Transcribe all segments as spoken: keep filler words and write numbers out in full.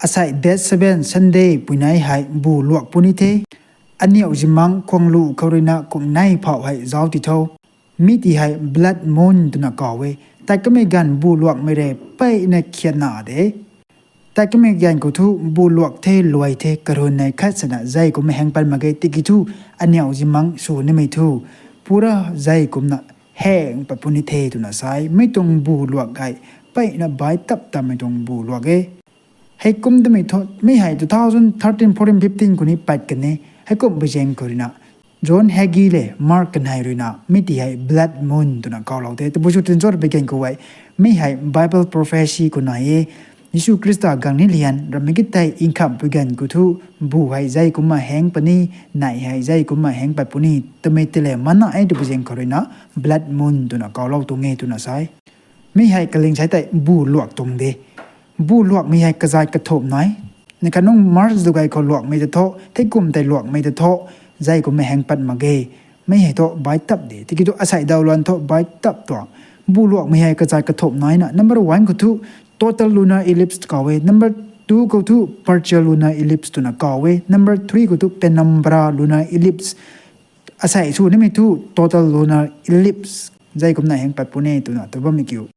Asei date seven Sunday puinei hei bu luak puni the. Aniu zimang khuanglu khou ruina kuang nei phauh hei zauc ti tho. Mi ti hei blood moon twna kaw e. Tat kamei ganv bu luakmei re peyna khiatna de. Tat kamei ganv khou thu bu luak the luai the karun nei khat sana zei kumna heng pat mak ge tiki thu aniu zimang sw nimei thu pura zei kumna heng pat puni the twna sa e. Mi tuang bu luak hei peyna bai tap tamei tuang bu luak e. Heikum tamei thu mi hei two thousand thirteen, fourteen, fifteen khou ni pat kan e. Heikum bui zaeng khou ruina John Hagee le Mark kanei ruina mi ti hei blood moon twna kawlou the. Tabui sw tin cho twpui ganv khou hei mi hei Bible prophecy khou nai e. Jisu Khrista gang ni lian rammei ki tei nkhamhpui ganv khou thu bu hei zei kumna heng puni, nei hei zei kumna heng pat puni twmei tei le mana e twpui zaeng khou ruina blood moon twna kawlou tuang e twna sa e. Mi hei kaling sai tei bu luak tuang de. Bu luakmei hei kazat kathumh nai. Ni khat nungc March du gay khou luakmei ta tho, theikum tei luakmei ta tho, zei kumna heng pat mak ge. Mi hei thu bai tap de. Tiki thu asei daw luan thu bai tap tuang. Bu luakmei hei kazat kathumh naina. Number one khou thu total lunar eclipse kaw e. Number two khou thu partial lunar eclipse twna kaw e. Number three khou thu penumbra lunar eclipse. Asei sw nimei thu total lunar eclipse zei kumna heng pat puni twna tw bammei kiu.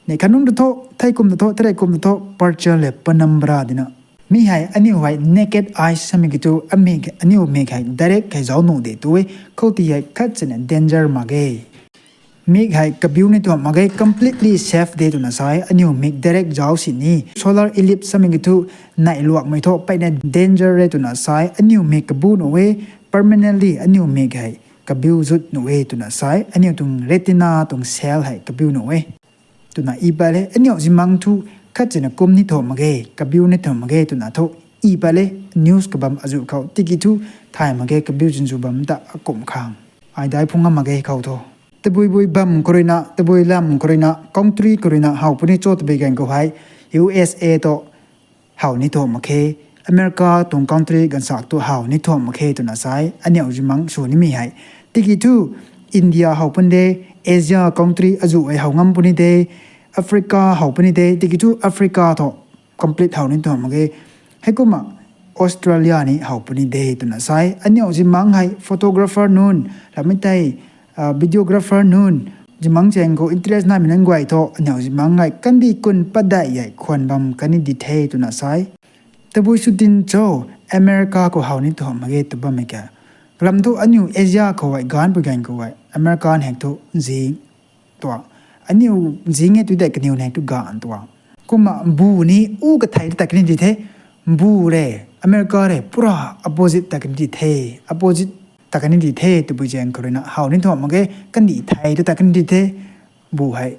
Ni khat nungc ta tho, theikum ta tho, therei kum ta tho, partial le penumbra dina. Mi hei aniu hei naked eyes samei ki thu amik aniu mik hei direct hei zauc nuh de tu e. Khou ti hei khat sina danger mak ge. Mik hei kabiu ni tuang mak ge, completely safe de twna sa e. Aniu mik direct zauc sini solar eclipse samei ki thu nei luakmei thu peyna danger e twna sa e. Aniu mik kabu nuh e, permanently aniu mik hei kabiu zut nuh e twna sa e. Aniu tuang retina tuang cell hei kabiu nuh e twna i pat le. Aniu zimang thu khat sina kum ni thu mak ge, kabiu ni thu mak ge twna thu i pat le. News kabam azu khou tiki thu thay mak ge, kabiu zinzu bam ta akum khang ai dai phung ngam mak ge khou thu. Tabui bui bam khou ruina, tabui lam khou ruina, country khou ruina how puni cho twpui ganv khou hei U S A thu how ni thu mak khe, America tuang country ganvsak thu how ni thu mak khe twna sa e. Aniu zimang sw nimei hei tiki thu India how puni de, Asia country azu ei how ngam puni de, Africa how puni de, tiki thu Africa thu complete how ni thu mak ge. Heikumna Australia ni how puni de twna sa e. Aniu zimang hei photographer nunc, ramei tei videographer nunc, zimang chaeng khou interest naimei nunc guay thu aniu zimang hei kandih kun padeih hei khwan bam kan ni di the twna sa e. Tabui sw tin cho, America khou how ni thu mak ge tw bammei ka. Kalam thu aniu Asia khou hei gaanc pui ganv khou hei America hei thu zing tuang. Aniu zing e tu tei kaniw hei thu gaanc tuang. Kumna bu ni u kathei ta kan ni di the. Bu re, America re pura opposite ta kan ni di the. Opposite ta kan ni di the twpui zaeng khou ruina how ni thu mak ge, kandih thei ta kan ni di the. Bu hei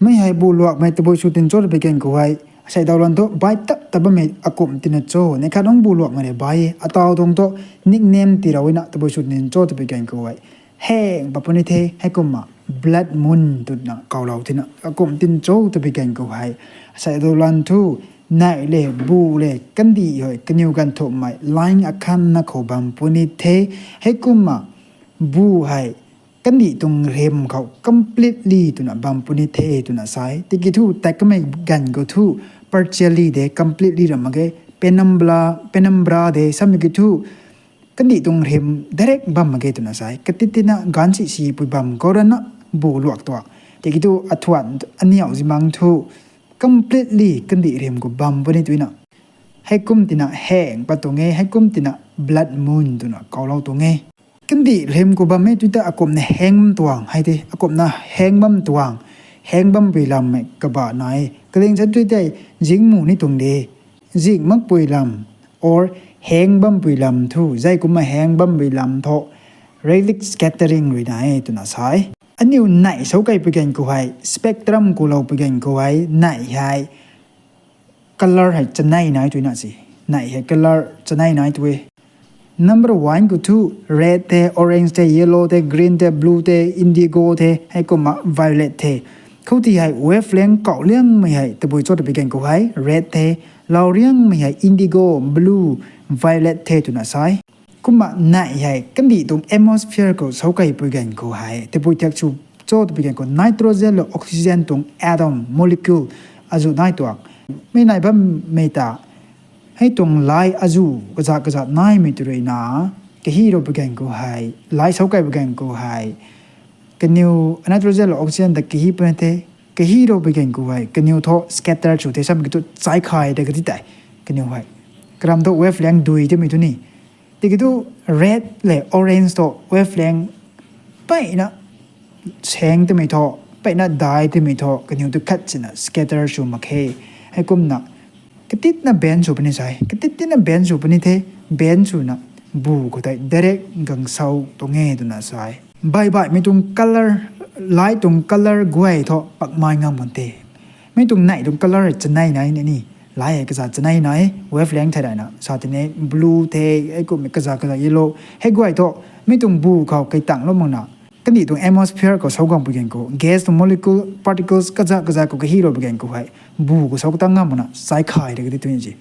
mi hei bu luakmei tabui sw tin cho twpui ganv khou hei asei daw luan thu bai tap ta bammei akum tina cho. Ni khat nungc bu luakmei re bai e, ataw tuang thu nickname tii rau na tabui sw tin cho twpui ganv khou hei heng pat puni the. Heikumna blood moon twna kawlou tina akum tin cho twpui ganv khou hei asei daw luan thu nei le bu le kandih hei kaniw ganv thumhmei line akhatna khou bam puni the. Heikumna bu hei kandih tuang rim khou completely twna bam puni the twna sa e. Tiki thu tat kamei ganv khou thu partially de, completely ra mak ge, penumbra, penumbra de samei ki thu kandih tuang rim direct bam mak ge twna sa e. Kati tina gaanc si si pui bam khou rana bu luak tuang. Tiki thu athuan aniu zimang thu completely kandih rim khou bam puni twna. Heikum tina heng pat tuang e, heikum tina blood moon twna kawlou tuang e. Kandih rim khou bam e tu tei akumna heng bam tuang hei the, akumna heng bam tuang, heng bampui lammei kaba nai e. Kaling sa tu tei zing mu ni tuang de, zing makpui lam, or heng bampui lam thu, zei kumna heng bampui lam thu relic scattering rui nai e twna sa e. Aniu nei sou kei pui ganv khou hei, spectrum khou lou pui ganv khou hei, nei hei color hei chanei nai twna si. Nei hei color chanei nai tu e. Number one khou thu red the, orange the, yellow the, green the, blue the, indigo the, heikumna violet the. Khou ti hei wavelength kau liangmei hei tabui cho twpui ganv khou hei red the, lau liangmei hei indigo, blue, violet the twna sa e. Kumna nei hei kandih tuang atmosphere khou sou kei pui ganv khou hei tabui thiak sw cho twpui ganv khou nitrogen le oxygen tuang atom, molecule azu nai tuang. Mi nei bammei ta Hei tuang light azuh kazat kazat naimei tw ruina, kahi rou pui gan khou hei, light sou kai pui gan khou hei, kaniw nitrogen le oxygen ta kahi puni the, kahi rou pui gan khou hei kaniw thu scatter sw the, samei ki thu chaikhai de kati tei, kaniw hei. Karam thu wavelength dui twmei thu ni. Tiki thu red le orange thu wavelength peyna sang twmei thu, peyna dai twmei thu, kaniw tu khat sina scatter sw mak khe. Heikumna, katitna bend sw puni sai, katitna bend sw puni the, bend swna bu khou tei direct gang sou tuang e twna sai. Baih baihmei tuang color, light tuang color guay thu pakmai ngam bam the. Mi tuang neih tuang color chanei nai ni, light hei kazat chanei nai, wavelength thei rana sa tine, blue the, heikumhmei kazat kazat yellow, hei guay thu mi tuang bu khou kai tanglou makna, kandih tuang atmosphere khou sou gang pui gan khou gas tuang molecule, particles kazat kazat khou kahi rou pui gan khou hei, bu khou sou katang ngam makna chaikhai de kati tw ni si.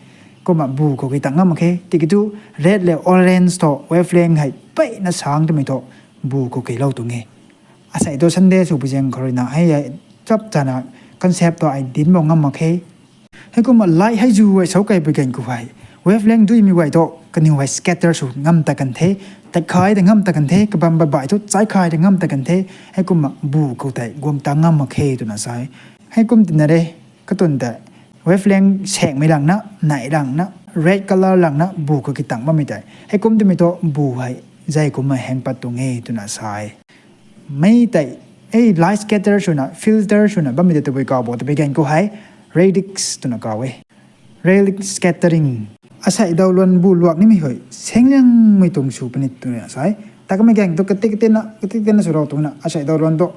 Kumna bu khou kai tang ngam mak khe. Tiki thu red le orange thu wavelength hei peyna sang twmei thu bu khou kailou tuang e. Asei tu Sunday sw pui zaeng khou ruina hei hei chap chana concept tu ai dinc bam ngam mak khe. Heikumna light hei zu hei sou kai pui gan khou hei, wavelength duimei guay thu kaniw hei scatter sw ngam ta kan the, tatkhai ta ngam ta kan the, kabam baih baih thu chaikhai ta ngam ta kan the. Heikumna bu khou tei guang tang ngam mak khe twna sai. Heikum tina re, katun tei wavelength sangmei langna, neih langna, red color langna bu khou kai tang bammei tei, heikum twmei thu bu hei zei kumna hang pat tuang e twna sai. Mi tei, ei light scatter swna, filter swna bammei tei tabui kaw bo twpui gan khou hei, radix twna kaw e. Radix scattering. Asei daw luan bu luak nimei hei sanglanmei tuang sw puni twna sai. Takamei gan thu katik katina, katik katina sw rou tuangna asei daw luan thu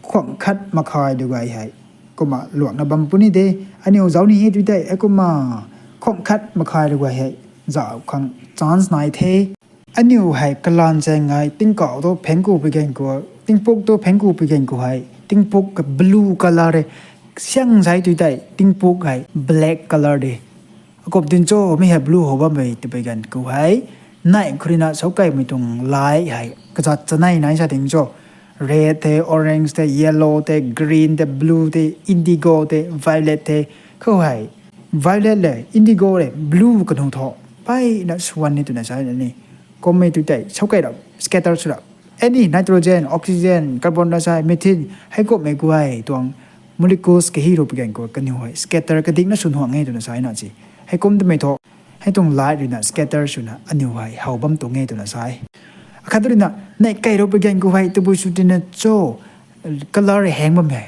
khwang khat makhai du gay hei, kumna luakna bam puni de. Aniw zauc ni e tw tei, heikumna khwang khat makhai du gay hei zauc khang chance nai the. Aniw hei kalanv chaeng hei tingkauh tu phengku pui gan khou, tingpuk tu phengku pui gan khou hei, tingpuk ka blue color e, siang zai tw tei tingpuk hei black color de. Akum tin cho mi hei blue how bammei twpui gan khou hei, neih khou ruina sou kaimei tuang light hei kazat chanei nai sa tin cho. Red the, orange the, yellow the, green the, blue the, indigo the, violet the. Khou hei violet le, indigo le, blue kanu thu peyna swan ni twna sa ni. Kummei tw tei sou kai rap, scatter sw rap. Any nitrogen, oxygen, carbon dioxide, methane, heikumhmei guay tuang molecules kahi rou pui gan khou kaniw hei scatter kadikna sw nuang e twna sa na si. Heikum twmei thu, hei tuang light ruina scatter swna aniw hei how bam tuang e twna sa e. Akhat ruina neih kai rou pui gan khou hei tabui sw tina cho, color hang bam e.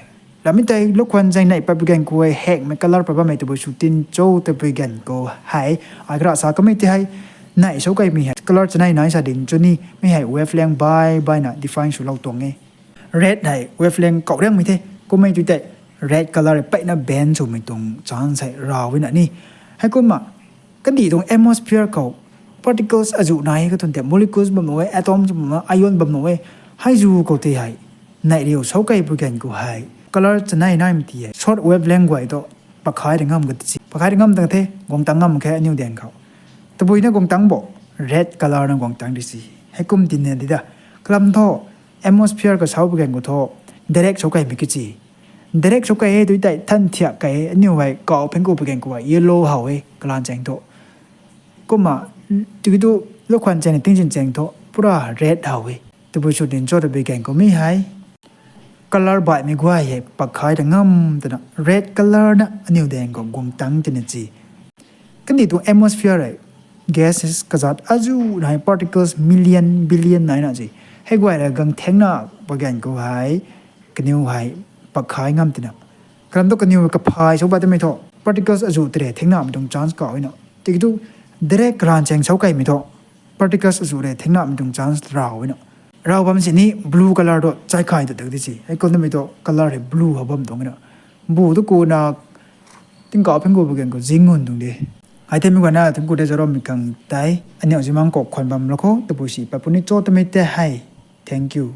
Ramei tei lukhwan zaeng neih pat pui gan khou hei hangmei color pat bammei tabui sw tin cho twpui gan khou hei, ai kara sa kamei tei hei, neih sou kaimei hei color chanei nai sa ding cho ni, mi hei wavelength baih baihna define swlou tuang e. Red hei wavelength kau riangmei the, kummei tw tei red color peyna bend swmei tuang chance hei raw na ni. Heikumna, kandih tuang atmosphere khou particles azuh nai e, kathun tei molecules bam nuh e, atoms bam nuh e, ion bam nuh e. Hei zu khou tei hei, neih riu sou kai pui gan khou hei color chanei naimei ti hei short wavelength guay thu pakhai ri ngam kati si. Pakhai ri ngam tang the, guang tang ngam khe aniw daeng khou. Tabuina guang tang bo, red color na guang tang di si. Heikum tina di da. Kalam thu, atmosphere khou sou pui gan khou thu direct sou kaimei ki si. Direct sou kai e tw tei than thiak kai e, aniw hei kau phengku pui gan khou hei yellow how e kalanv chaeng thu. Kumna, tiki thu lukhwan chaeng, tingzin chaeng thu pura red how e. Tabui sw tin cho twpui gan khou mi hei color baihmei guay hei pakhai ta ngam twna red color na aniw daeng khou guang tang tina si. Kandih tuang atmosphere hei gases kazat azuh nai, particles million billion naina si. Hei guay ra gang thengna pui gan khou hei, kaniw hei pakhai ngam tina. Kalam thu kaniw kaphay sou ba twmei thu particles azuh tei re thengnamei tuang chance kau na. Tiki thu direct kalanv chaeng sou kaimei thu particles azuh re thengnamei tuang chance raw na. Raw bam sini blue color thu chaikhai ta tak di si. Heikum twmei thu color hei blue how bam tuang na. Bu tu kuna tingkauh phengku pui gan khou zing ngun tuang de. Ai themei guayna thangc ku de zarommei khang tei aniw zimang kok khwan bam lou khou tabui si pat puni cho twmei tei hei. Thank you.